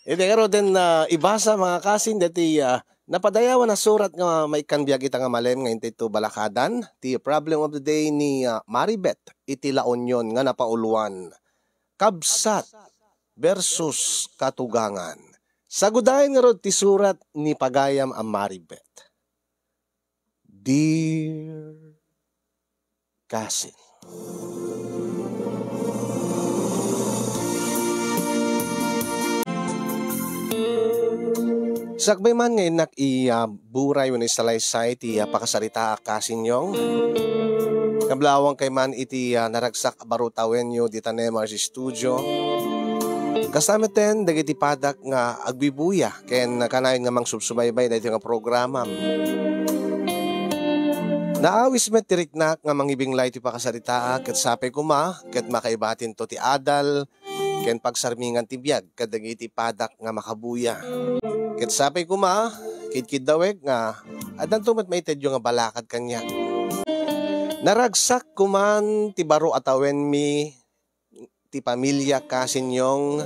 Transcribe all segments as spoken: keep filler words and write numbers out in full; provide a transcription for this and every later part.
Iti ngaruden, ah, ibasa, mga kasin, deti, ah, napadayawan a surat nga maikkan biag ita nga malem nga intay to balakadan, ti problem of the day ni, ah, Maribet iti La Union nga napauluan, Kabsat versus Katugangan. Sagudayen ngarud ti surat ni pagayam a Maribet. Dear Kasin. Sakbay man nga innak i, ah, buray wenno isalaysay ti, ah, pakasaritaak, Kasin Yong. Nablawang kay man iti, ah, naragsak a baro tawenyo dita Nemar's Studio. Kasta metten dagiti padak nga agbibuya ken kanayon nga mangsubsubaybay daytoy nga programam. Naawis met ti riknak nga mangibinglay ti pakasaritaak ket sapay koma ket makaibatinto ti adal ken pagsarmingan ti biag kadagiti padak nga makabuya. Ket sapay koma, kidkiddawek nga addanto met maitedyo nga balakad kaniak. Naragsak koman ti baro a tawenmi ti pamilia, Kasin Yong,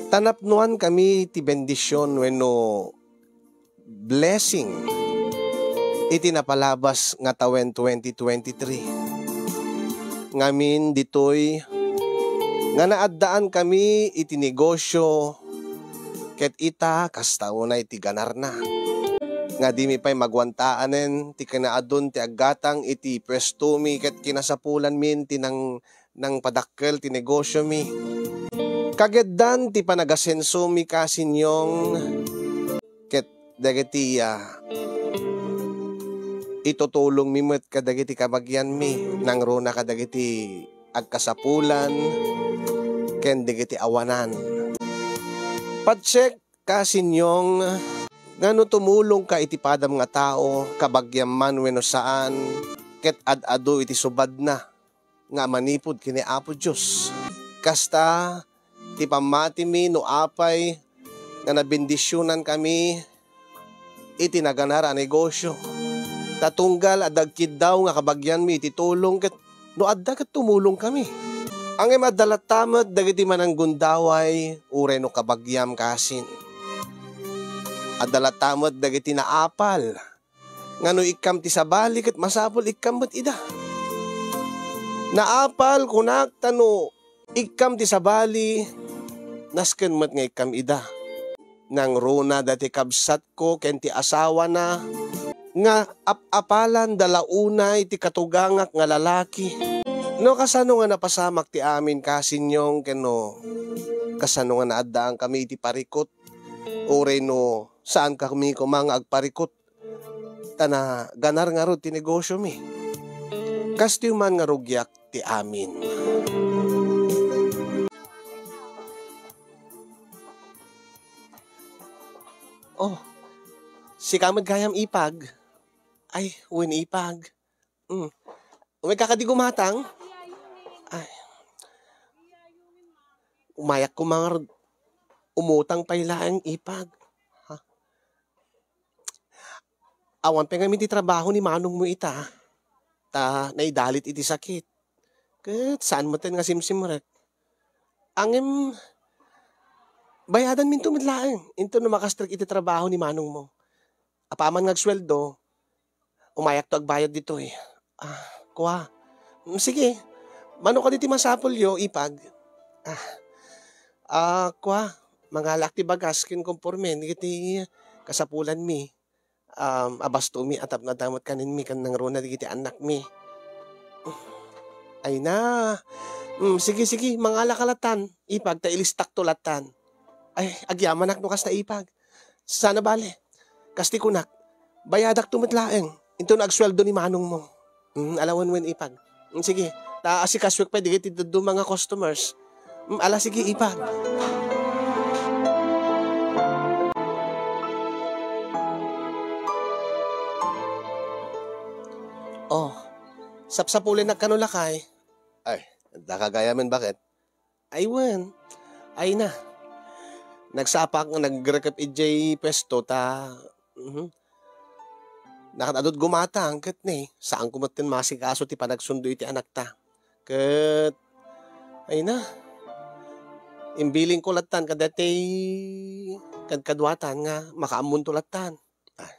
ta napnoankami ti bendision wenno blessing iti napalabas nga tawen twenty twenty-three. Ngamin ditoy nga naaddaankami iti negosio ket ita kasta unay ti ganarna. Nga dimi pay maguantaanen ti kinaadun ti aggatang iti puestomi ket kinasapulanmin ti nang nangpadakkel ti negosiomi. Kageddan ti panagasensomi, Kasin Yong, ket dagiti, ah, itutulongmi met kadagiti kabagianmi, nangruna kadagiti agkasapulan ken dagiti awanan. Patsek, Kasin Yong, nga no tumulongka iti padam nga tao, kabagiam man wenno saan, ket ad-adu iti subadna nga manipud ken ni Apo Dios. Kasta ti pammatimi no apay nga nabendisionankami iti naganar a negosio. Ta tunggal a dagkiddaw nga kabagianmi iti tulong ket no adda ket tumulongkami. Ngem adda latta met dagiti mananggundaway uray no kabagiam, Kasin. Adda latta met dagiti naapal nga no ikkam ti sabali ket masapul ikkam met ida. Naapal, kunak, ta no ikkam ti sabali, nasken met nga ikkam ida. Nangruna dati kabsatko ken ti asawana nga ap-apalan da la unay ti katugangak nga lalaki. No kasano nga napasamak ti amin, Kasin Yong, ken no kasano nga naaddaankami iti parikut, uray no saankami koma nga agparikut. Ta naganar ngarud ti negosiomi. Kastoy man nga rugiak ti amin. Oh, sika met gayam, ipag. Ay, wen, ipag. Mm. Umayka kadi gumatang? Ay. Umayak ko, mga rod-, umutang pay laeng, ipag. Ha? Awan pay ngamin ti trabaho ni manong mo ita, ta naidalit iti sakit. Ket saan met nga simsimrek. Ngem, bayadanminto met laeng, inton no makastrek iti trabaho ni manong mo. Apaman nga agsueldo, umayakto agbayad ditoy. Ah, kua. Mm, sige. Mano kadi ti masapulyo, ipag? Ah, ah, kua. Mangalaak ti bagas ken konporme dagiti kasapulanmi. Um, abastomi a tapno adda met kanenmi ken nangruna dagiti annakmi. Ay na. Mm, sige, sige, mangalaka latan, ipag, ta ilistakto latan. Ay, agyamanak no kasta, ipag. Sana bale. Kasti kunak, bayadakto met laeng. Inton agsueldo ni manong mo. Mm, ala wen, ipag. Mm, sige. Ta asikasuek pay dagiti dadduma nga customers. Mm, ala, sige, ipag. Oh, sapsapulenak kano, lakay? Ay, daka gayamen, baket? Ay wen. Ay na. Nagsapak nga nagrekep idiay puesto ta, mhm. Nakat-adud gumatang ket ne, saanko metten masikaso ti panagsundo iti anakta. Ket, ay na. Imbilingko lattan kadaytoy kadkaduatan nga makaammonto lattan. Ah,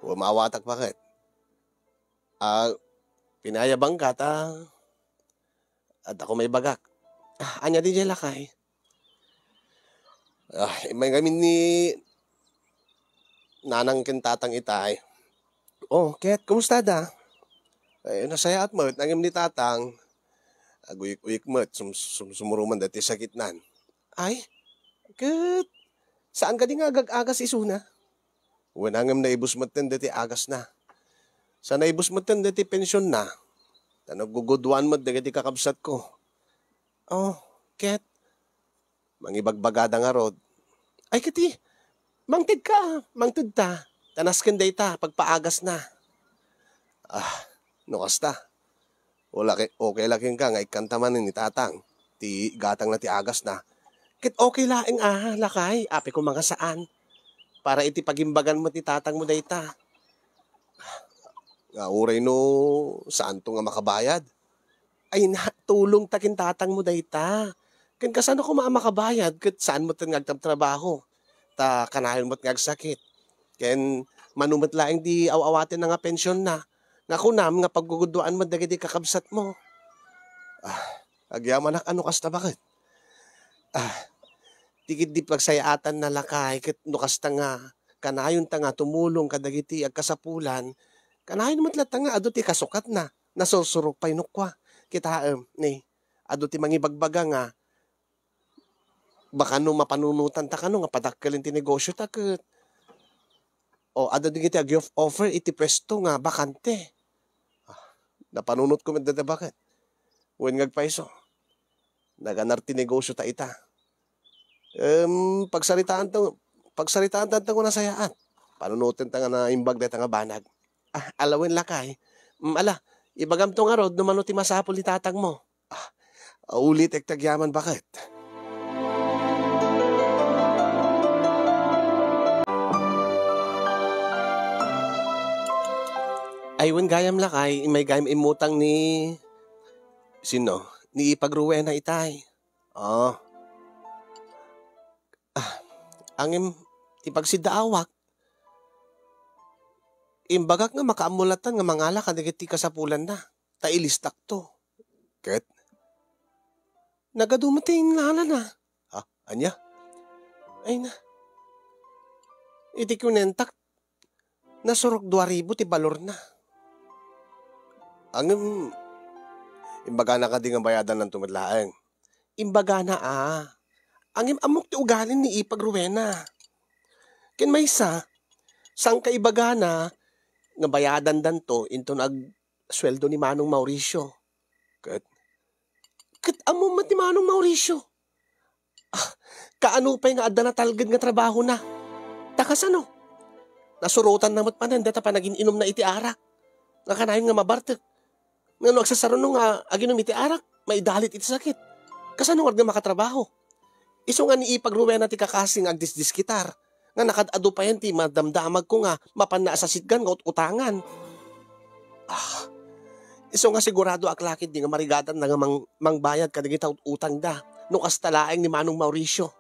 wen, maawatak, baket. Ah, pinayabangka ta adda ko maibagak. Ah, ania diay, lakay? Ah, immay ngamin ni nanang ken tatang itay. Oh, ket kumusta da? Ay, nasayaat met, ngem ni tatang, aguyik-uyik met, sum-, sum-, sumuruman daytoy sakitnan. Ay, ket saan kadi nga agag-agas isuna? Wen, ngem naibus metten daytoy agasna. Sa naibus metten daytoy pensionna, ta nagguguduan met dagiti kakabsatko. Oh, ket mangibagbagada ngarud. Ay, keti, mangtedka, mangtedta, ta nasken dayta, pagpaagasna. Ah, no kasta, wala ke-, okay la kenka nga ikkanta manen ni tatang ti gatangna ti agasna. Ket okay laeng a, lakay, apay koma nga saan. Para iti pagimbagan met ni tatangmo dayta. Nga uray no saanto nga makabayad. Ay na, tulongta ken tatangmo dayta. Ken kasano koma a makabayad ket saan met nga agtrabtrabaho? Ta kanayon met nga agsakit. Ken mano met laeng ti aw-awatenna nga pensionna, nga kunam nga pagguguduan met dagiti kakabsatmo. Ah, agyamanak a no kasta, baket. Ah, ti ketdi pagsayaatanna, lakay, ket no kasta nga kanayonta nga tumulong kadagiti agkasapulan, kanayon met latta nga adu ti kasukatna, nasursurok pay no kua. Kitaem, ni, adu ti mangibagbaga nga, baka no mapanunotanta kano nga padakkelen ti negosiota ket, o, adu dagiti ag-offer iti puesto nga bakante. Ah, napanunotko met dayta, baket. Wen nga agpayso, naganar ti negosiota ita. Em, pagsaritaanta, pagsaritaanta nga nasayaat. Panunotenta nga naimbag dayta nga banag. Ah, ala wen, lakay. Mm, ala, ibagamto ngarud no mano ti masapul ni tatangmo. Ah, ulitek ti agyaman, baket. Ay, wen gayam, lakay, immay gayam immutang ni, sino? Ni Ipag Rowena itay. Ah. Ah, ngem ti pagsiddaawak, imbagak nga makaammo lattan nga mangala kadagiti kasapulanna, ta ilistakto. Ket? Nagadu met ti ingngalana. Ha? Ania? Ay na. Iti kunentak, nasurok dua ribu ti balorna. Ngem, imbagana kadi nga bayadananto met laeng? Imbagana a. Ngem ammok ti ugalin ni Ipag Rowena. Ken maysa, sangkaibagana nga bayadandanto inton agsueldo ni Manong Mauricio. Ket, ket ammom met ni Manong Mauricio. Ah, kaano pay nga adda natalged nga trabahona? Ta kasano? Nasurotanna met manen dayta panagin-inumna iti arak. Nga kanayon nga mabartek. Nga no agsasaruno nga aginum iti arak, maidalit iti sakit. Kasano ngarud nga makatrabaho? Isu nga ni Ipag Rowena ti kakasi nga agdisdiskitar, nga nakad-adu payen ti madamdamagko nga mapanna a sasitgan nga ut-utangan. Ah, isu nga sigurado ak lakit di nga marigatanna nga mang-, mangbayad kadagiti ut-utangda, no kasta laeng ni Manong Mauricio.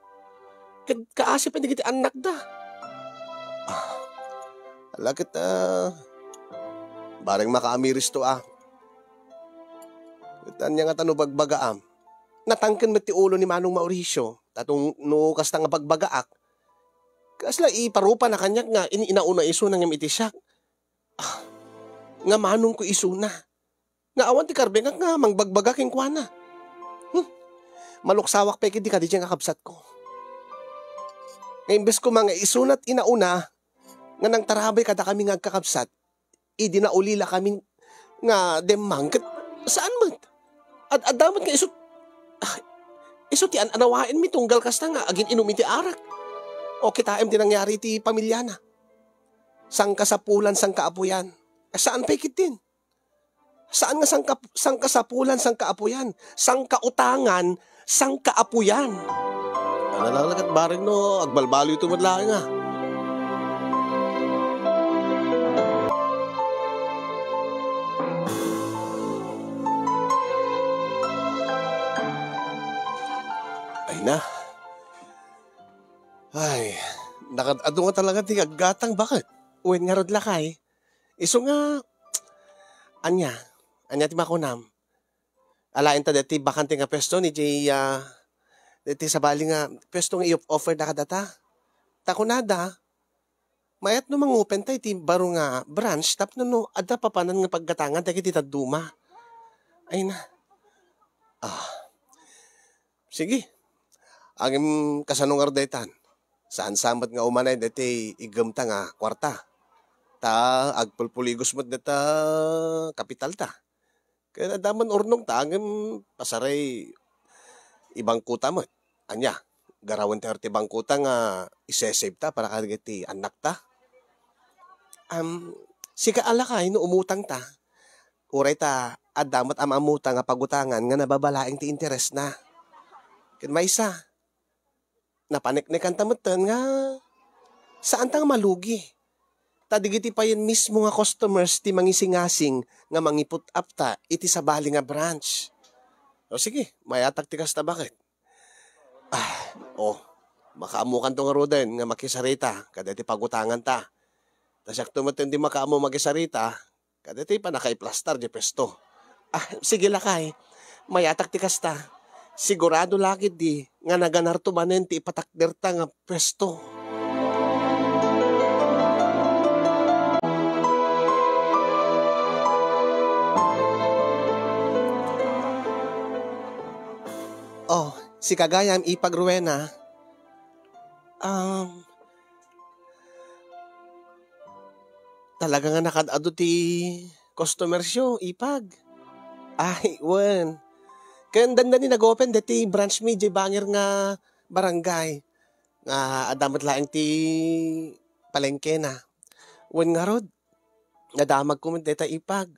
Ket kaasi pay dagiti annakda. Ah, ala ket, ah, bareng makaamiristo a. Ket ania ngata no bagbagaam? Natangken met ti ulo ni Manong Mauricio, ta tong-, no kasta nga bagbagaak, kasla iparupana kaniak nga in-inauna isuna ngem iti siak. Ah, nga manongko isuna. Nga awan ti karbengak nga mangbagbaga kenkuana. Hmm. Maluksawak pay ketdi kadi nga kabsatko. Nga imbes koma nga isunat inauna, nga nangtarabay kadakami nga agkakabsat, idi naulila kami nga demmang ket saan met. Ad-adda met nga isu, ah, isu ti an-anawaenmi tunggal kasta nga agin-inum iti arak. O kitaem ti nangyari iti pamiliana. Sangkasapulan, sangkaapuyan. Saan pay ketdin? Saan nga sangka-, sangkasapulan, sangkaapuyan, sangkautangan, sangkaapuyan? Ala, ala ket bareng no agbalbaliwto met laeng a. Ay na, Ay, nakad-adu nga talaga ti aggatang, baket? Wen ngarud lakay. Isu nga, ania? Ania ti makunam? Alaenta deti bakante nga pwesto ni Jay, ah, deti sabali nga pwesto nga i-offer da kadata. Ta kunada, mayat no mangupenta iti baro nga branch tapno no adda papanan nga paggatangan dagiti dadduma. Ay na. Ah. Sige. Agim kasano nga daytan. Saan sa met nga umanay deti iggemta nga kuarta. Ta agpulpuligos met deta kapitalta. Ket adda man urnongta ngem pasaray ibangkota met. Ania, garawen tayo ti bangkota nga isesave ta para kadagiti annakta? Am, sika a lakay no umutangta. Uray ta adda met a maammuta nga pagutangan nga nababa laeng ti interesna. Ket maysa, napaneknekanta metten nga saanta nga malugi. Ta dagiti payen mismo nga customers ti mangisingasing nga mangiput-apta iti sabali nga branch. O sige, mayatak ti kasta, baket? Ah, o, makaammokanto ngaruden nga makisarita kadagiti pagutanganta. Ta siakto metten ti makaammo makisarita kadagiti pannakaiplastar diay pwesto. Ah, sige lakay. Mayatak ti kasta. Sigurado la ketdi nga naganarto manen ti ipatakderta nga pwesto. Oh, sika gayam, Ipag Rowena. Um, Talaga nga nakaad-adu ti customersyo, Ipag. Ay, wen. Ken dandani nag-open deti branch mi diay bangir nga barangay nga adda met laeng ti palengkena. Wen ngarud, nadamagko met deta, Ipag.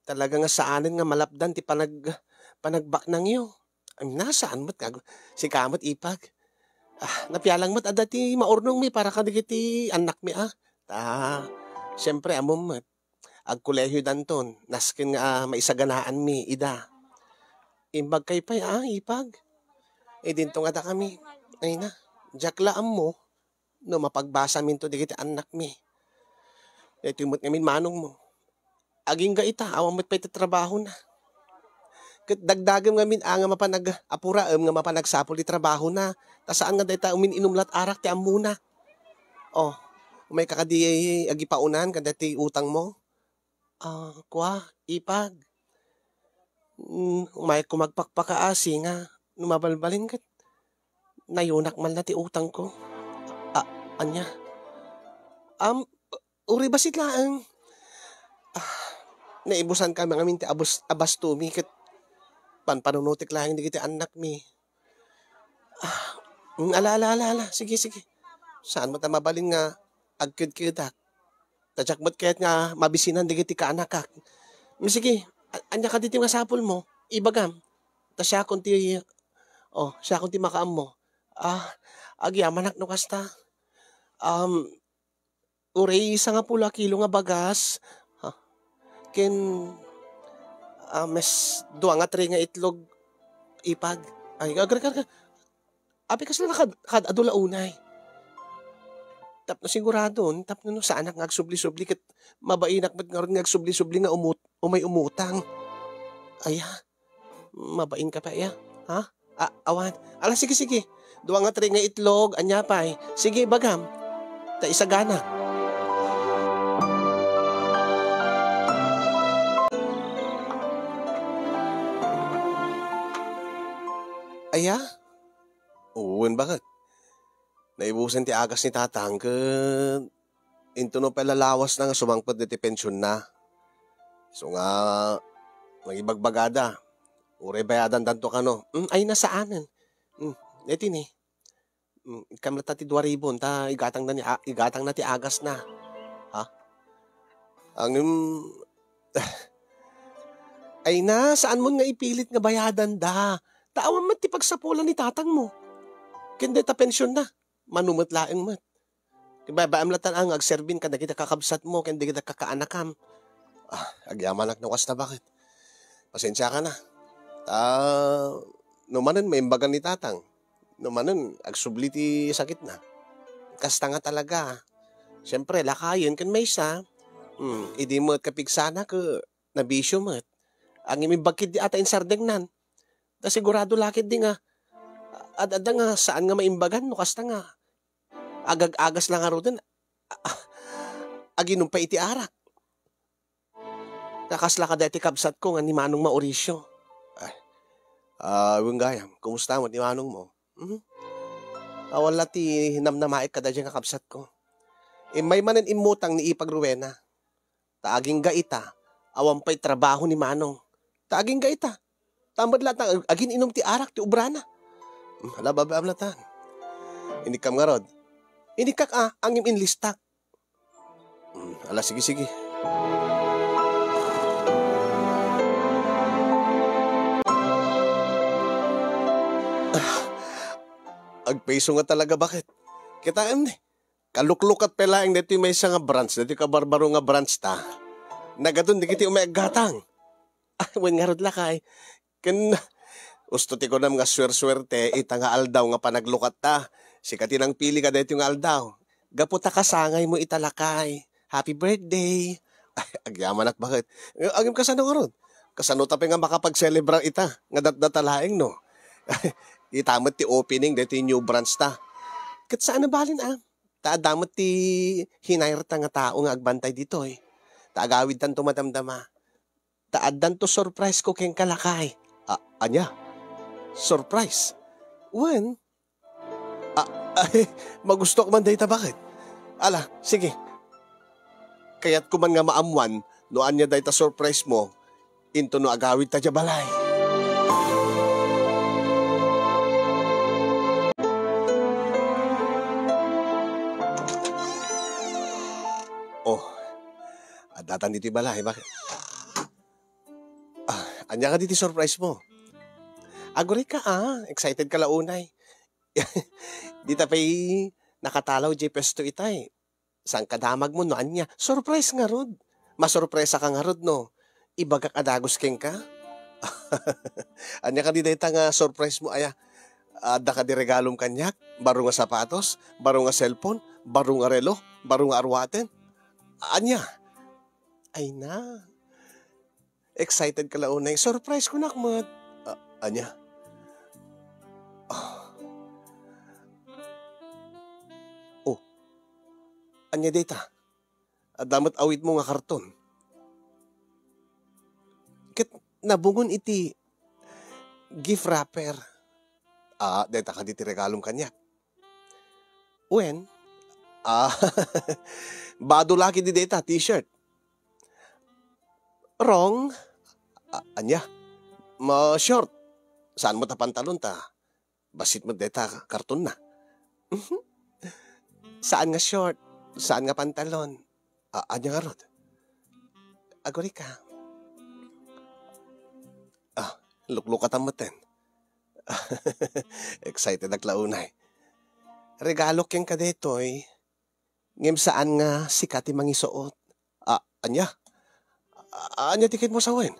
Talaga nga saanen nga malapdan ti panag-, panagbaknangyo. Ay na, saan met nga, sika met, Ipag. Ah, napialang met adda ti maurnongmi para kadagiti annakmi, ah. Ta, siempre, ammom met, agkolehiodanton, nasken nga, ah, maisaganaanmi ida. Imbagkay pay, ah, Ipag. Idinto nga dakami. Ay na, diak la ammo no mapagbasaminto dagiti annakmi. Daytoy met ngamin manongmo. Agingga ita, awan met pay ti trabahona. Ket dagdagem ngamin a nga mapan ag-, apuraem nga mapan agsapul ti trabahona. Ta saan nga dayta umin-inum la't arak ti ammona. Oh, umayka kadi agipaonan kadagiti utangmo? Ah, kua, Ipag. Mm, umayakko magpakpakaasi nga no mabalbalin ket nayunak man la ti utangko. A-, ania? Am, uray bassit laeng. Ah, naibusankami ngamin ti abus-, abastomi ket panpanunotek laeng dagiti annakmi. Ah, mm, ala, ala, ala, ala. Sige, sige. Saan met a mabalin nga agkedkedak? Ta diak met kayat nga mabisinan dagiti kaanakak. Mm, sige, a-, ania kadi ti masapulmo? Ibagam. Ta siakon ti, oh, siakon ti makaammo. Ah, agyamanak no kasta. Um, uray sangapulo a kilo nga bagas. Ha? Ken, ah, mes dua nga tray nga itlog, Ipag. Ay, agre, agre, agre. Apay kasla nakad-, kad-adu la unay? Tapno siguradon, tapno no saanak nga agsubli-subli ket mabainak met ngarud nga agsubli-subli nga umut-, umay umutang. Aya, mabain ka pay, aya? Ha? A-, awan. Ala, sige, sige. Dua nga tray nga itlog, ania pay? Sige, bagam. Ta isaganak. Aya? Wen, baket? Naibusen ti agas ni Tatang ket intono pay la lawasna nga sumangpet diti pensionna. Isu nga nangibagbagada, uray bayadandanto kano. Mm, ay, na saanen. Mm, daytoy ni. Mm, ikkam latta ti dua ribon ta igatangna ni a-, igatangna ti agasna. Ha? Ngem, ay na, saanmon nga ipilit nga bayadanda. Ta awan met ti pagsapulan ni tatangmo. Ken dayta pensionna, mano met laeng met. Ibabaem latta nga agserbin kadagiti kakabsatmo ken dagiti kakaanakam. Ah, agyamanak no kasta, baket? Pasensiakana. Ta, no manen maimbagan ni tatang, no manen agsubli ti sakitna. kasta nga talaga. Siempre, lakayen ken maysa. Hmm, idi met kapigsana ket nabisio met. Ngem imbag ketdi a ta insardengnan. Ta sigurado la ketdi nga, ad-adda nga saan nga maimbagan no kasta nga agag-agas la ngaruden, a-, a-, aginum pay iti arak. Kakasla kadi ti kabsatko nga ni Manong Mauricio. Ay, ah, wen gayam, kumusta met ni Manong mo? Mhm. Awan la ti namnamaek kadagidiay nga kabsatko. Immay manen immutang ni Ipag Rowena. Ta agingga ita, awan pay trabaho ni Manong. Ta agingga ita. Ta met la ta ag-, agin-inum ti arak ti obrana. Hmm, ala, babaam latan. Inikkam ngarud. Inikkak a, ngem inlistak. Hmm, ala, sige, sige. Ah, agpayso nga talaga, baket? Kitaem ni. Kaluklukat pay laeng daytoy maysa nga branch, daytoy kabarbaro nga branch ta. Nagadun dagiti umay aggatang. Ah, wen ngarud lakay. Ken usto ti kunam nga suersuerte ita nga aldaw nga panaglukatta. Sika ti nangpili kadaytoy nga aldaw. Gapu ta kasangaymo ita lakay. Happy birthday. Ay, agyamanak, baket? Eh, agim kasano ngarud? Kasano ta pay nga makapagselebrar ita nga datdata laeng, no? Ita met ti opening daytoy new branch ta. Ket saan a balin a. Ta adda met ti hinireta nga tao nga agbantay ditoy. Ta agawidtanto madamdama. Ta addanto surprise ko kenka lakay. A-, ania? Surprise? Wen? A-, ay, magustuak man dayta, baket? Ala, sige. Kayatko man nga maammuan no ania dayta surprise mo. Intono agawidta diay balay. Oh, addatan ditoy balay, baket? Ah, ania kadi ti surprise mo? Agurayka, ah, excited ka la unay. Dita pay nakatalaw diay pwesto itay. Saan ka damagmo no ania? Surprise ngarud. Masurpresa ka ngarud no ibagak a dagus kenka? Ania kadi dayta nga surprise mo aya? Adda kadi regalom kaniak? Baro nga sapatos? Baro nga cellphone? Baro nga relo? Baro nga arwaten? Ania? Ay na. Excited ka la unay. Surprise ko nak met. A-, ania? Ah. Oh. Ania dayta? Adda met awitmo nga karton. Ket nabungon iti gift wrapper. Ah, dayta kadi ti regalom kaniak. Wen? Ah, bado la kadi dayta, t-shirt. Wrong. A-, ania? Ma-short. Saan met a pantalon ta? Bassit met dayta kartonna. Saan nga short, saan nga pantalon. A-, ania ngarud? Agurayka. Ah, luklukatan metten. Excited ak la unay. Regalo kenka daytoy. Ngem saan nga sika ti mangisuot. A-, ania? A-, ania ti ketmo sawen?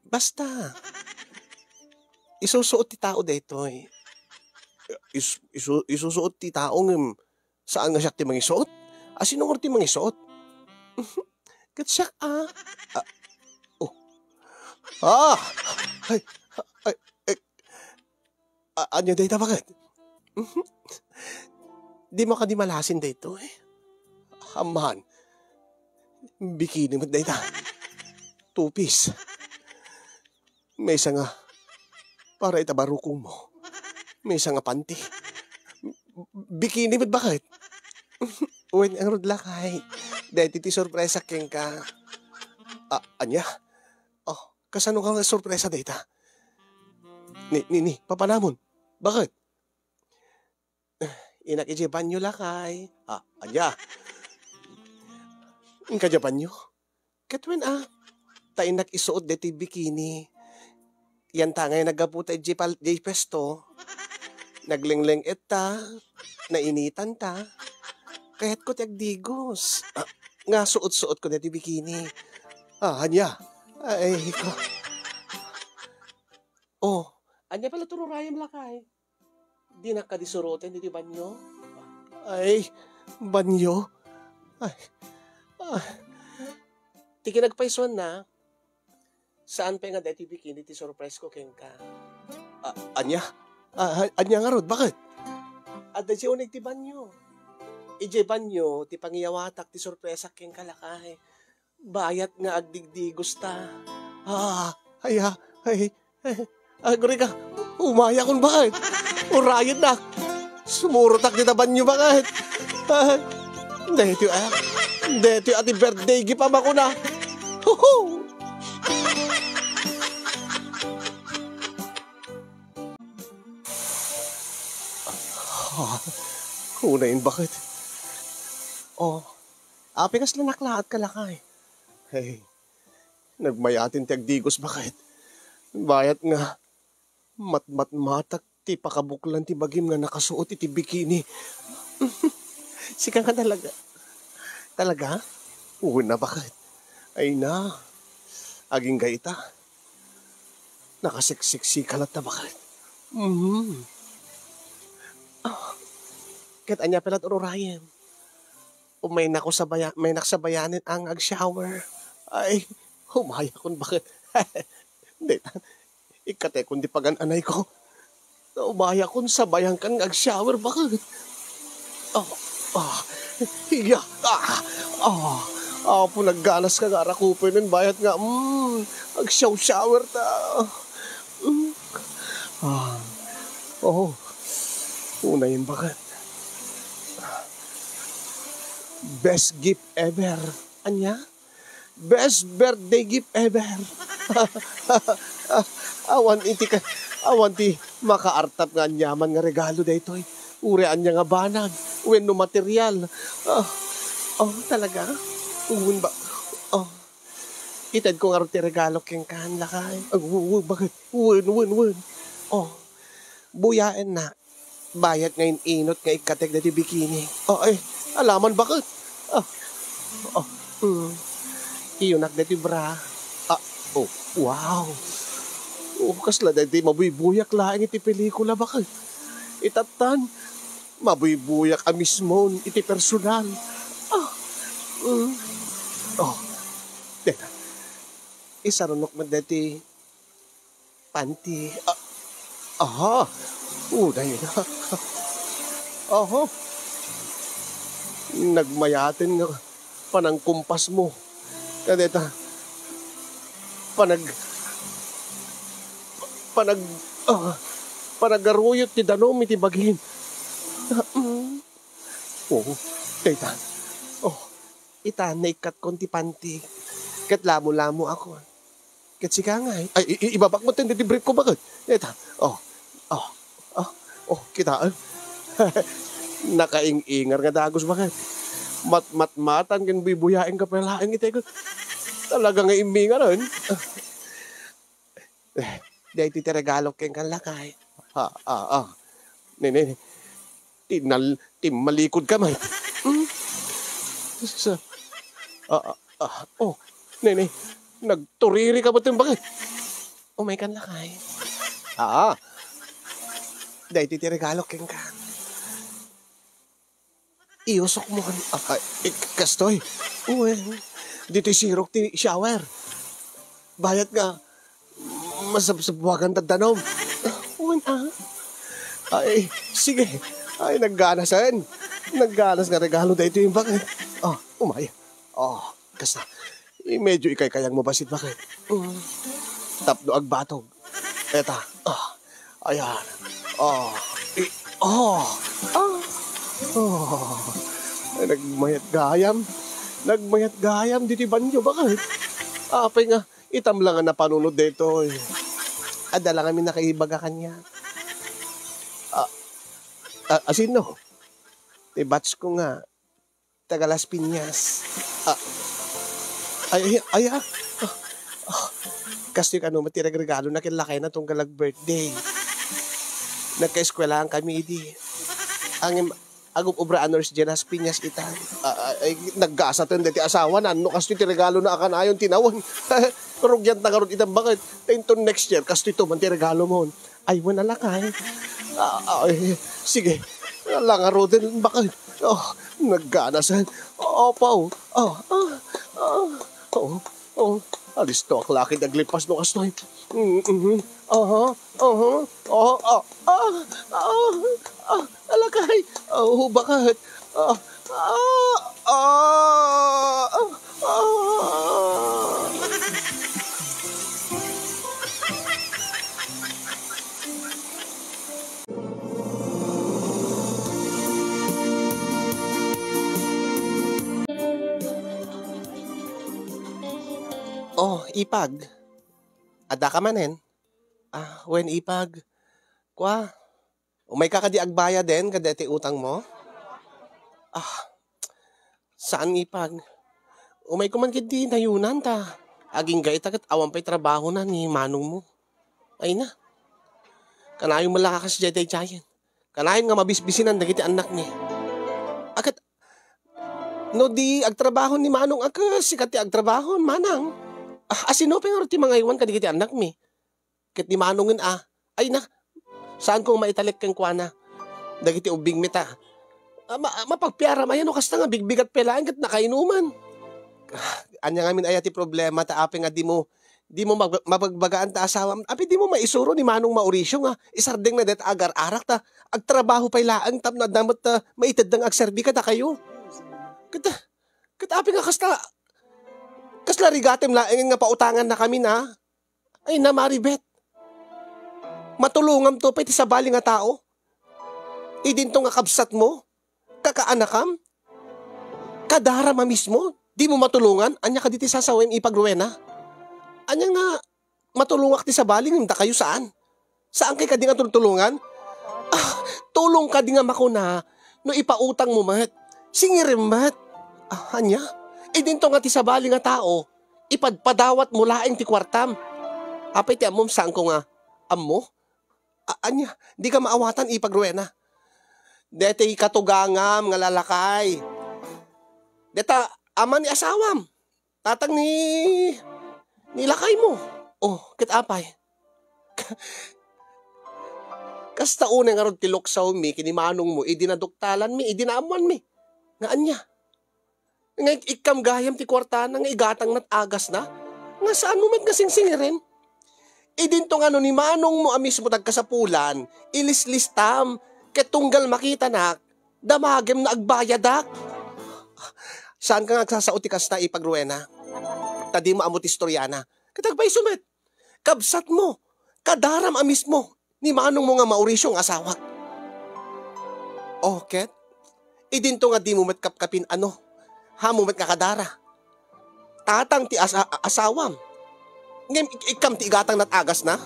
Basta, isusuot ti tao daytoy. Is-, isu-, isusuot ti tao ngem saan nga siak ti mangisuot? A, sino ngarud ti mangisuot? Ket siak, a. A, oh. Ah! Ay, ay, eh, A-, ania dayta, baket? Dimo kadi malasin daytoy? Amman, bikini met dayta. Two piece. Maysa nga para ita barukongmo. Maysa nga panty. Bikini met, baket? Wen, ngarud lakay. Daytoy ti surpresa kenka. A-, ania? Oh, kasano nga surpresa dayta? Ni, ni, ni, papanamon. Baket? Innak idiay banyo, lakay. A, ania? Inka idiay banyo? Ket wen a, ta innak isuot daytoy bikini. Yan ta ngay naggapu ta idiay pal-, idiay pwesto. Naglengleng-et ta, nainitan ta. Kayatko ti agdigos. A, nga suot-suot ko daytoy bikini. A, ania? Ay, ko. Oh, ania pay la tururayem, lakay? Dinak kadi suroten ditoy banyo? Ay, banyo? Ay, ah. Ti kinagpaysuanna, saan pay nga daytoy bikini ti surprise ko kenka. Ah, ania? Ah, ania ngarud? Bakit? Adda idiay uneg ti banyo. Idiay banyo ti pangiyawatak ti surpresak kenka, lakay. Bayat nga agdigdigos ta. Ah, ay, ah, ay, ay, agrika. Umayakon, bakit? Urayennak. Sumurotak dita banyo, bakit? Ah, daytoy a, daytoy a ti birthday gift a makuna. Huhu! Ah, unayen, bakit? Oh, apay kasla naklaat ka, lakay? Hey, nagmayaten ti agdigos, bakit? Bayat nga matmatmatak ti pakabuklan ti bagim nga nakasuot iti bikini. Sika nga talaga. Talaga? Wen a, bakit? Ay na. Agingga ita. Nakaseksiksi ka latta, bakit? Mhm. Ah. Ket ania pay la't ururayem? O may nako sabaya-, may naksabayanen ang ag-shower. Ay, umayakon, bakit? Dayta, ikkatekon ti pagan-anayko. Umayakon, sabayankan nga ag-shower, bakit? Ah, ah, iya, ah, ah, Apo, nagganas ka nga arakupenen, bayat nga, mm, ag-show-shower ta. Mm. Ah, oh, unayen, bakit? Best gift ever. Ania? Best birthday gift ever. Awan iti ka-, awan ti makaartap nga aniaman nga regalo daytoy. Uray ania nga banag, wenno material. Ah, oh, talaga? Wen ba? Oh. Itedko ngarud ti regalo kenka, lakay. Ah, wen, wen, bakit? Wen, wen, wen. Oh. Buyaennak. Bayat nga in-inut nga ikkatek daytoy bikini. Oh, ay, alaman, bakit? Ah, oh, mm. Iyonak daytoy bra. Ah, oh, wow. Oh, kasla daytoy mabuybuyak laeng iti pelikula, bakit? Itattan, mabuybuyak a mismon iti personal. Ah, mm. Oh, teka. Isarunok met daytoy panty. Ah, aha. Uday na. Aha. Nagmayaten nga panangkumpasmo. Kadeta, panag-, panag-, ah, panagaruyot ti danum iti bagim. Ah, mm. Oh, dayta. Oh, ita, naikkatkon ti panty. Ket lamo-lamoakon. Ket sika ngay. Ay, i-, i-, ibabak mo ten daytoy brief ko, bakit? Dayta. Oh, oh, oh, oh, kitaem. Nakaing-ingar nga dagus, bakit? Mat-, matmatan ken buybuyaen ka pay laeng iti, talaga nga immingaran. Eh, daytoy ti regalo kenka, lakay. Ah, ah, ah. Nene, tinnal-, timmalikod ka man. Hmm? Sa-, ah, ah, ah, oh, nene, nagturiri ka ba itong bakit? Umay kan, lakay. Ah, daytoy ti regalo kenka. Iusok mo kan-, ah, ah, eh, kastoy. Wen, ditoy sirok ti shower. Bayat nga, masabsabwagan ta danum. Wen, ah. Ay, sige. Ay, nagganasen. Nagganas nga regalo daytoy, bakit? Oh, umay. Oh, kasta. Eh, medyo ikaykayang mo basit, bakit? Mm. Tapno agbatog. Eta. Ah. Ayan. Ah. I-, ah. Ah. Ah. Ay, nagmayat gayam. Nagmayat gayam ditoy banyo, bakit? Apay nga, itam lang nga napanunod daytoy. Adda lang amin nakaibaga kaniak. Ah, ah, asino? Ti batch ko nga, taga Las Piñas. Ah, ay, ay, ay, ah. Ah, ah. Kastoy kano met ti regregalona ken lakayna tunggal ag-birthday. Nagkaeskuelaan kami idi. Ang im-, agub-obra a nurse diay Las Piñas itan. Ah, ah, ay, naggasaten daytoy asawana, no kastoy ti regalona a kanayon ti nawen. Rugianta ngarud itan, bakit? Inton next year, kastoy to man ti regalomon. Ay, wen a lakay. Ah, ay, sige. Ala ngaruden, baka, oh, nagganasen. Apo. Oh, ah, ah, oh, oh. Alistoak la ket aglipas no kastoy. Mm, mhm. Aha, aha. Oh, ah, ah, ah, ah, alakay. Oh, bakit? Ah, ah, ah, ah, ah. Oh, Ipag. Adda ka manen? Ah, wen, Ipag. Kua, umayka kadi agbayaden kadaytoy utangmo? Ah, saan, Ipag. Umayko man ketdi nayunan ta agingga ita ket awan pay trabahona ni manongmo. Ay na. Kanayon met la a kas daydiayen. Kanayon nga mabisbisinan dagiti annakmi. A ket no di agtrabaho ni manong a kes sika ti agtrabaho, manang. Ah, a sino pay ngarud ti mangaywan kadagiti annakmi? Ket ni manongen a, ay na, saanko nga maitalek kenkuana dagiti ubbingmi ta, ah, ma-, mapagpiaram aya no kasta nga bigbigat pay laeng ket nakainuman. Ah, ania ngamin aya ti problema ta apay nga dimo, dimo mag-, mabagbagaan ta asawam? Apay dimo maisuro ni Manong Mauricio nga isardengna dayta agar-arak ta agtrabaho pay laeng tapno adda met, ah, maitedda nga agserbi kadakayo? Ket, ket apay nga kasta, kasla rigatem laengen nga pautangannakami na? Ay na, Maribet. Matulonganto pay ti sabali nga tao? Idinto nga kabsatmo, kakaanakam, kadaram a mismo, dimo matulongan? Ania kadi ti sasawem, Ipag Rowena? Ania nga matulongak ti sabali ngem dakayo saan? Saan kay kadi nga tultulongan? Ah, tulong kadi nga makuna no ipautangmo met, singirem met. Ah, ania? Idinto nga ti sabali nga tao, ipadpadawatmo laeng ti kuartam. Apay ti ammom, saanko nga ammo? A-, ania? Dika maawatan, Ipag Rowena. Daytoy katugangam nga lalakay. Dayta ama ni asawam. Tatang ni, ni lakaymo. Oh, ket apay? Kasta unay ngarud ti luksawmi ken ni manongmo idi naduktalanmi, idi naammoanmi. Nga ania? Nga ik-, ikkam gayam ti kuartana nga igatangna ti agasna? Nga saanmo met nga singsingiren? Idinto nga no ni manongmo a mismo ti agkasapulan, ilislistam, ket tunggal makitanak, damagem no agbayadak. Saanka nga agsasao ti kasta, Ipag Rowena? Ta dimo ammo ti istoriana. Ket agpayso met, kabsatmo, kadaram a mismo ni manongmo nga Mauricio nga asawak. Oh, ket? Idinto nga dimo met kapkapin, ano? Haanmo met nga kadara. Tatang ti asa-, asawam. Ngem ik-, ikkam ti igatangna ti agasna?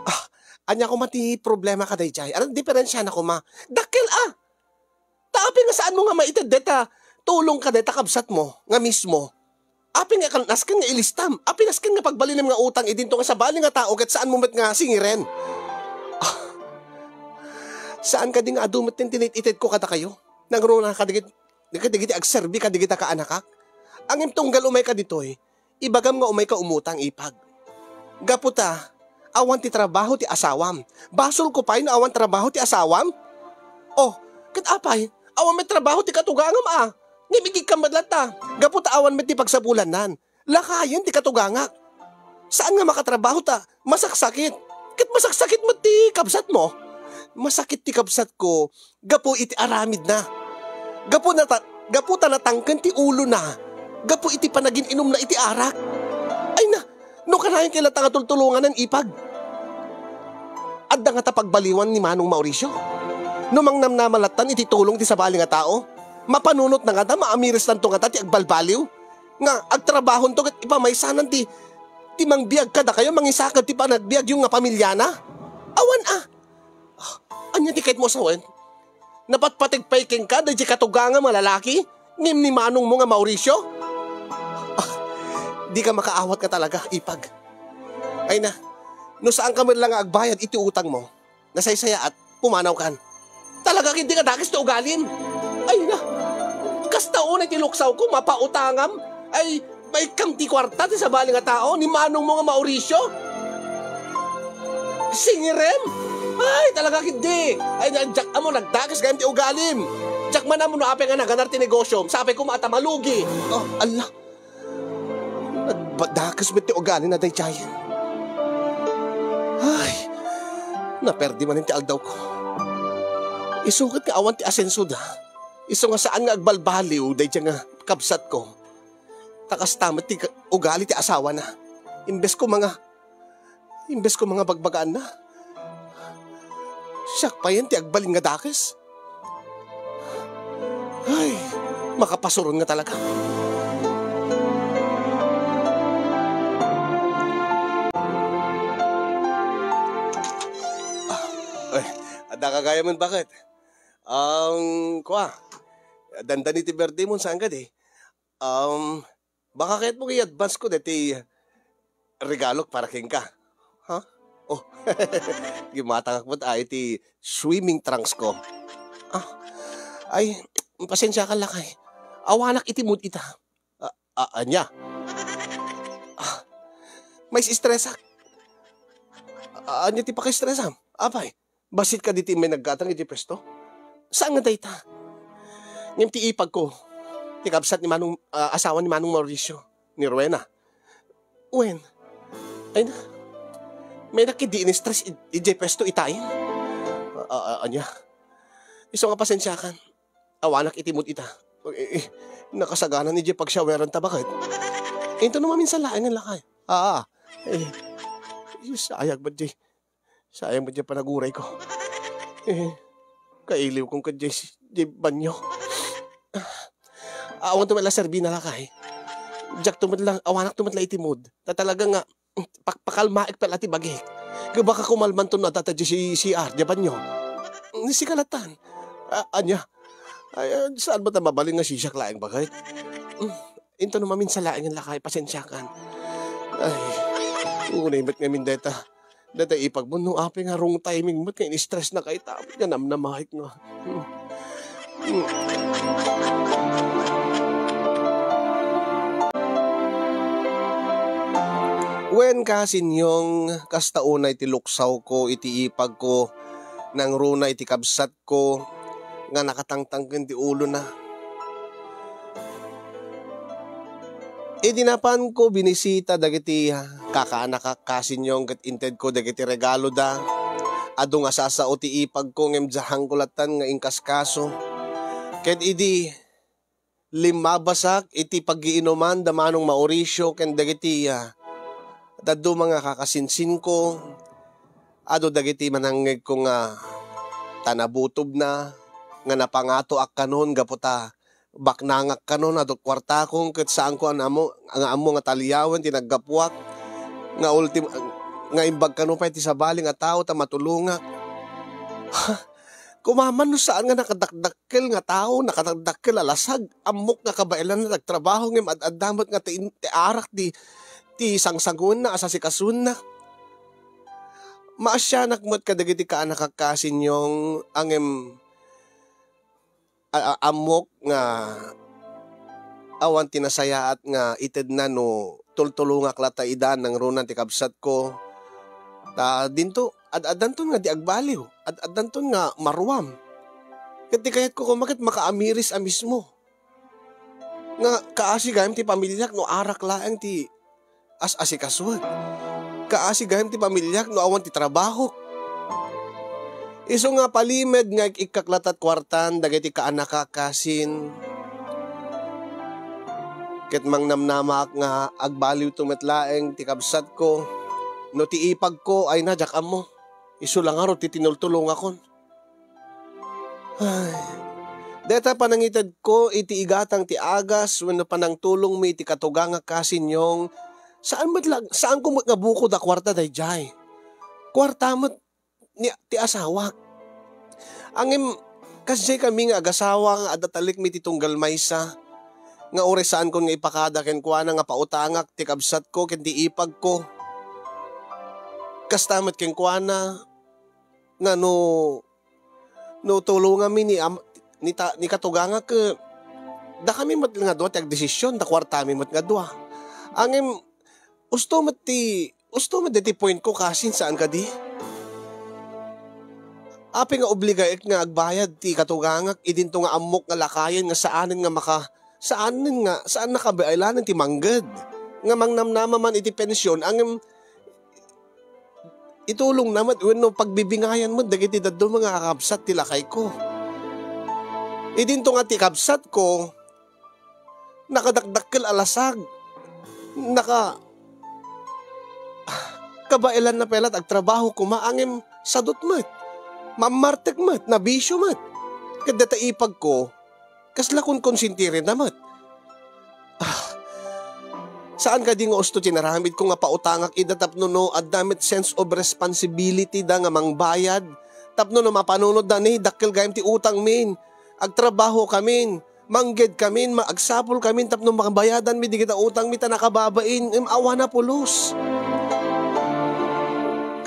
Ah, ania koma ti problema kadaydiay? Ano diferensiana koma? Dakkel a! Ta apay nga saanmo nga maited dayta tulong kadayta kabsatmo nga mismo? Apay nga kan-, nasken nga ilistam? Apay nasken nga pagbalinem nga utang idinto nga sabali nga tao ket saanmo met nga singiren? Ah, saan kadi nga adu met ti tinit-itedko kadakayo? Nangruna kadagit-, kadagiti agserbi kadigita kaanakak? Ngem tunggal umayka ditoy, ibagam nga umayka umutang, Ipag. Gapu ta, awan ti trabaho ti asawam. Basolko pay no awan trabaho ti asawam? Oh, ket apay, awan met trabaho ti katugangam a. Ngem igikkam met latta, gapu ta awan met ti pagsapulannan. Lakayen ti katugangak. Saan nga makatrabaho ta masaksakit. Ket masaksakit met ti kabsatmo. Masakit ti kabsatko gapu iti aramidna. Gapu na ta-, gapu ta natangken ti ulona gapu iti panagin-inumna iti arak. Ay na, no kanayon kay latta nga tultulonganan, Ipag. Adda ngata pagbaliwan ni Manong Mauricio? No mangnamnama lattan iti tulong ti sabali nga tao, mapanunotna ngata, maamirisnanto ngata ti agbalbaliw? Nga agtrabahonto ket ipamaysanan ti, ti mangbiag kadakayo, mangisaked ti panagbiagyo nga pamiliana? Awan a! Ah, ania ti kayatmo a sawen? Napatpateg pay kenka daydiay katugangam a lalaki, ngem ni manongmo nga Mauricio? Ah, dika makaawat nga talaga, Ipag. Ay na, no saanka met la nga agbayad iti utangmo, nasaysayaat, pumanawkan. Talaga ket dika dakes ti ugalim. Ay na, kasta unay ti luksawko, mapautangam. Ay, maikkam ti kuarta ti sabali nga tao, ni manongmo nga Mauricio? Singirem? Ay, talaga, kiddi. Ay, na-, diak ammo, nagdakes gayam ti ugalim. Diak man ammo no apay nga naganar ti negosyom. Sapay koma ta malugi. Oh, ala. Nagbadakes met ti ugalina daydiay. Ay, naperdi manen ti aldawko. Isu ket nga awan ti asensoda. Isu nga saan nga agbalbaliw daydiay nga kabsatko. Ta kasta met ti ka-, ugali ti asawana. Imbes ko mga, imbes ko mga bagbagaanna, siak payen ti agbalin nga dakes. Ay, makapasuron nga talaga. Ah, ay, adda ka gayam, baket? Ang, kua, dandani ti birthday mo, saan kadi? Um, baka kayatmo nga i-advance ko deti regalok para kenka. Ha? Oh, gimatangak met ay ti swimming trunks ko. Ah, ay, pasensiakan lakay. Awanak iti mood ita. Ah, ah, ania? Ah, mais-estresak. Ah, ania ti pakaestresam? Apay, bassit kadi ti immay naggatang iti pwesto? Saan nga dayta? Ngem ti ipagko, ti kabsat ni Manong, ah, asawa ni Manong Mauricio, ni Rowena. Wen, ay na, may nakidi in-stress id-, idiay pwesto itayen. Ah, ah, ania? Isu nga pasensiakan. Awanak iti mood ita. Eh, eh, nakasaganan idiay pagsiaweran ta, baket? Into no maminsan laeng nga lakay. Ah, eh, sayang met diay. Sayang met diay panaguray ko. Eh, kailiw kong kadiay si, diay banyo. Awan to met la serbina lakay. Diak to met la, awanak to met la iti mood. Ta talaga nga, pakpakalmaek pay la ti bagik. Ket baka kumalmanto no adda ta diay si C R, diay banyo. Ni sika latan. Ah, ania? Ay, ah, saan ba ta mabalin nga sisiak laeng, baket? Mm, into no maminsan laeng nga lakay, pasensiakan. Ay, unay met ngamin dayta. Dayta ipagmo no apay nga wrong timing met nga in-stress na kay tapit nga namnamaek nga. Hmm. Hmm. Wen, kasinyong, kasta unay ti luksawko iti ipagko, nangruna iti kabsatko nga nakatangtang ken ti ulona. Idi napanko binisita dagiti kakaanakak, kasinyong, ket intedko dagiti regaloda, adu nga sasao ti ipagko ngem diakko latan nga inkaskaso. Ket idi limmabasak iti paggiinuman da Manong Mauricio ken dagiti, ah, dadduma nga kakasinsinko, adu dagiti manangngegko nga ta nabutobna, nga napangatoak kanon gapu ta baknangak kanon adu kuartakon ket saanko nga ammo, nga ammo nga taliawen ti naggapuak, nga ultim-, nga imbag kano pay ti sabali nga tao ta matulongak. Kumaman no saan nga nakadakdakkel nga tao, nakadakdakkel a lasag, ammok nga kabaelanna ti agtrabaho ngem ad-adda met nga ti, ti arak ti, ti sangsangoenna, asasikasoenna. Maasianak met kadagiti kaanakak, kasinyong, ngem a-, a-, ammok nga awan ti nasayaat nga itedna no tultulongak latta ida nangruna ti kabsatko. Ta dinto, ad-addanton nga di agbaliw, ad-addanton nga maruam. Ket ti kayatko koma ket makaamiris a mismo. Nga kaasi gayam ti pamiliak no arak laeng ti as-asikasoek. Kaasi gayam ti pamiliak no awan ti trabahok. Isu nga palimed nga ik-ikkak latta ti kuartan dagiti kaanakak, kasin. Ket mangnamnamaak nga agbaliwto met laeng ti kabsatko. No ti ipagko, ay na, diak ammo. Isu la ngarud ti tinultulongakon. Ay. Dayta panangitedko iti igatang ti agas wenno panangtulongmi iti katugangak, kasinyong, saan met la-, saanko met nga bukod a kuarta daydiay. Kuarta met ni, ti asawak. Ngem, kasdiay kami nga agasawa nga adda talekmi ti tunggal maysa, nga uray saankon nga ipakada kenkuana nga pautangak ti kabsatko ken ti ipagko. Kasta met kenkuana, nga no, no tulonganmi ni am-, ni ta-, ni katugangak, eh, dakami met nga dua ti agdesisyon, ta kuartami met nga dua. Ngem, usto met ti, usto met deti point ko, kasin, saan kadi? Apay nga obligaek nga agbayad ti katugangak idinto nga ammok nga lakayen nga saanen nga maka-, saanen nga, saan nakabaelanen ti mangged? Nga mangnamnama man iti pension, ngem itulongna met wenno pagbibingayan met dagiti dadduma nga kakabsat ti lakayko. Idinto nga ti kabsatko, nakadakdakkel a lasag. Naka-, kabaelanna pay latta, agtrabaho koma, ngem sadut met. Mammartek met, nabisio met. Ket dayta ipagko, kasla konkonsintirenna met. Ah, saan kadi nga usto ti inaramidko nga pautangak ida tapno no adda met sense of responsibility da nga mangbayad? Tapno no mapanunotda, ni dakkel gayam ti utangmin. Agtrabahokamin, manggedkamin, ma-, agsapulkamin tapno mabayadanmi dagita utangmi ta nakababain, ngem awan a pulos.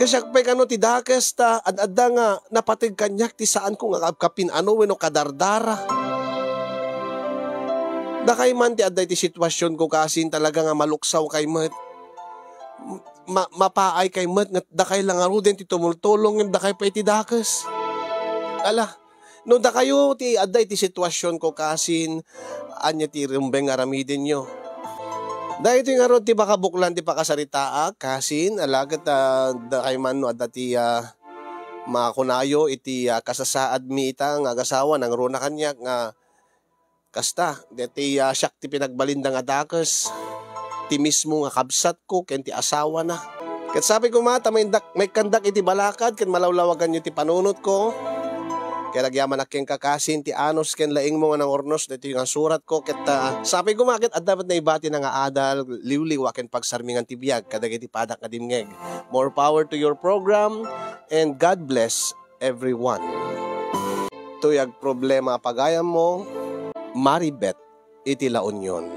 Kasiak pay kano ti dakes ta ad-adda nga napateg kaniak ti saanko nga kapkapin-ano wenno kadardara. Dakay man ti adda iti situasionko, kasin, talaga nga maluksaw kay met. Ma-, mapaay kay met nga dakay la ngaruden ti tumultulong ngem dakay pay ti dakes. Ala, no dakayo ti adda iti situasionko, kasin, ania ti rumbeng nga aramidenyo? Daytoy ngarud ti pakabuklan ti pakasaritaak, kasin, ala ket, ah, dakay man no adda ti, ah, makunayo iti, ah, kasasaadmi ita nga agasawa, nangruna kaniak nga kasta, daytoy, ah, siak ti pinagbalinda nga dakes, ti mismo nga kabsatko ken ti asawana. Ket sapay koma ta maindak-, maikkandak iti balakad ken malawlawaganyo ti panunotko. Ket agyamanak kenka, kasin, ti anus ken laingmo nga nangurnos daytoy nga suratko. Ket, ah, sapay koma ket adda met naibatina nga adal, liwliwa ken pagsarmingan ti biag kadagiti padak nga dimngeg. More power to your program, and God bless everyone. Toy agproblema a pagayammo, Maribet iti La Union.